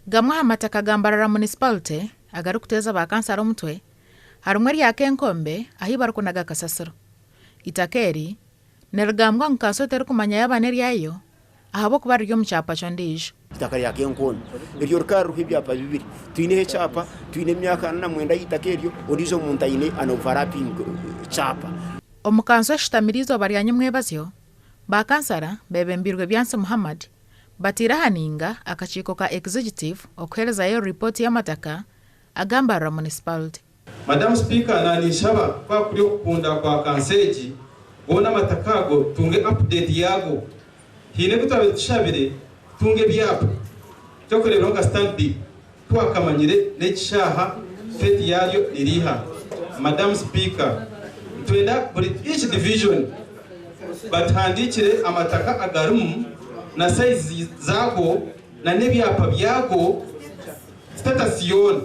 Gamwe aha mataka ga Mbarara Municipality agarikuteeza ba kansara omutwe harimu erya Kenkombe ahi barikunaga kasasiro. Eitaka eri nirigambwa ngu kanso terikumanya yaaba n'eryayo ahabw'okuba riri omu kyapa ky'ondiijo. Eitaka rya Kenkombe eryo rikaba ririho ebyapa bibiri. Twineho ekyapa, twine emyaka ana na mwenda y'eitaka eryo, ondiijo muntu aine an overlapping kyapa. Omu kanso eshutamire eizooba rya nyimwebazyo, ba kansara bebembeirwe Byansi Muhammad bataire aha ninga akakiiko ka Executive okuherezayo ripooti y'amataka aga Mbarara Municipality. Madam Speaker na ninshaba kuba kuri okukunda kwa kanso egi goona amataka ago tutunge update yaago. Haine ebi twabaire tushabire kutunga ebyapa kyokureeberaho nka Stanbic titwakamanyire n'ekishaaha fate yaaryo neriiha. Madam Speaker nitwenda buri each division batuhandiikire amataka agarimu na size zaago na n'ebyapa byago. Status yoona.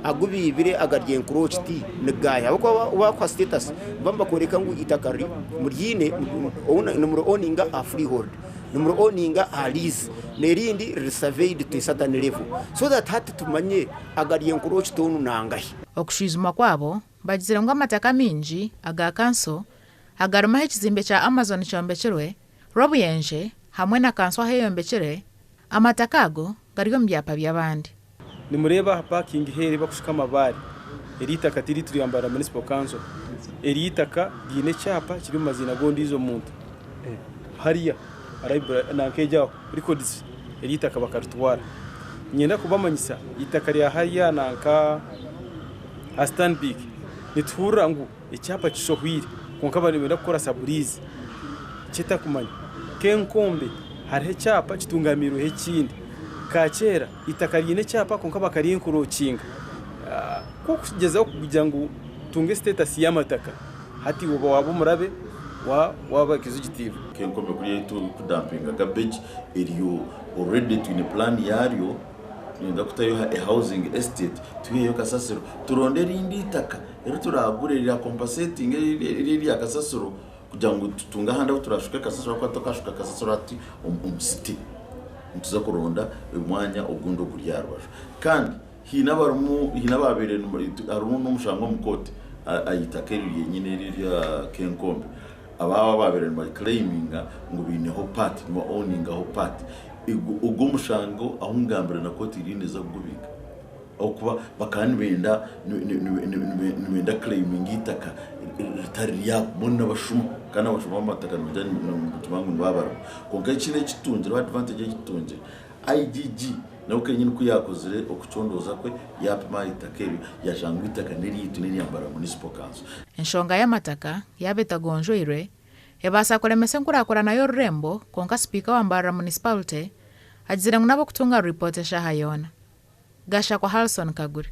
Agu baibire agari encroached ni gaahi? Ahabw'okuba waaba bakuha status nibaba nibakworeka ngu eitaka riri muryiine nimuri owninga aha freehold, nimuri owninga aha lease n'erindi riri surveyed to a certain level so that hati tumanye agari encroached onu nangahi. Okushwijuma kwabo bagizire ngu amataka maingi aga kanso agarimu ahu ekizimbe kya Amazon kyombekirwe, Rwabuyenje hamwe na kanso ahu eyombekire, amataka ago gari omu byapa by'abandi. Nimureeba aha parking heeri bakushuka amabaare, eri itaka tiriitu rya Mbarara Municipal Council, eri itaka riine ekyapa kiri omu maziina g'ondiijo muntu hariya nanka egyo aho records eri itaka bakaritwara. Niinyenda kubamanyisa eitaka rya hariya nanka aha Stanbic nituhurira ngu Ekyapa kishohwire kwonka bariyo nibenda kukora saburiizi kyetakumanywa. Kenkombe hariho ekyapa kitungamiirweho ekindi. Kakyera eitaka riine ekyapa kwonka bakaryenkurokinga. Ku okugyezaho kugira ngu otunge sitetasi y'amataka hati iwe waaba omurabe waaba executive. Kenkombe kuri ei turikudampinga garbage eryo already twine plan yaryo. Niinyenda kutayo a housing estate twiheyo kasasiro turonde erindi eitaka eri turaagure erira compensatinge eri erya kasasiro kugira ngu tutunge ahandi ahu turaashuke kasasiro ahabw'okuba tokashuka kasasiro hati omu city. Nituza kuronda omwanya ogundi oguri aha rubaju. Kandi haine abarimu haine abaabaire harimu n'omushango omu kooti aha itaka eri ryenyine eri erya Kenkombe abaabo abaabaire niba claiminga ngu baineho part niba owningaho part. Ogwo omushango ahu ngambire na kooti eriyo neeza kugubiika ahabw'okuba bakaba nibenda nibenda kuclaiminga eitaka ritari ryabo mbwenu n'abashuma kandi abashuma b'amataka nibagira ngu nibo abarimu kwonka ekindi eki tutungireho advantage egi tutungire IGG nawe kenyini ku yaakozire okucondooza kwe yaapima aha itaka eryo yaashanga ngu eitaka n'eryaitu n'erya Mbarara Municipal Council. Enshonga y'amataka yaaba etagonjoirwe, Ebaasa kuremesa enkurakurana y'orurembo kwonka sipiika wa Mbarara Municipality agizire ngu n'abokutunga ripoota eshaaha yoona. Gashakwa Halson Kagure.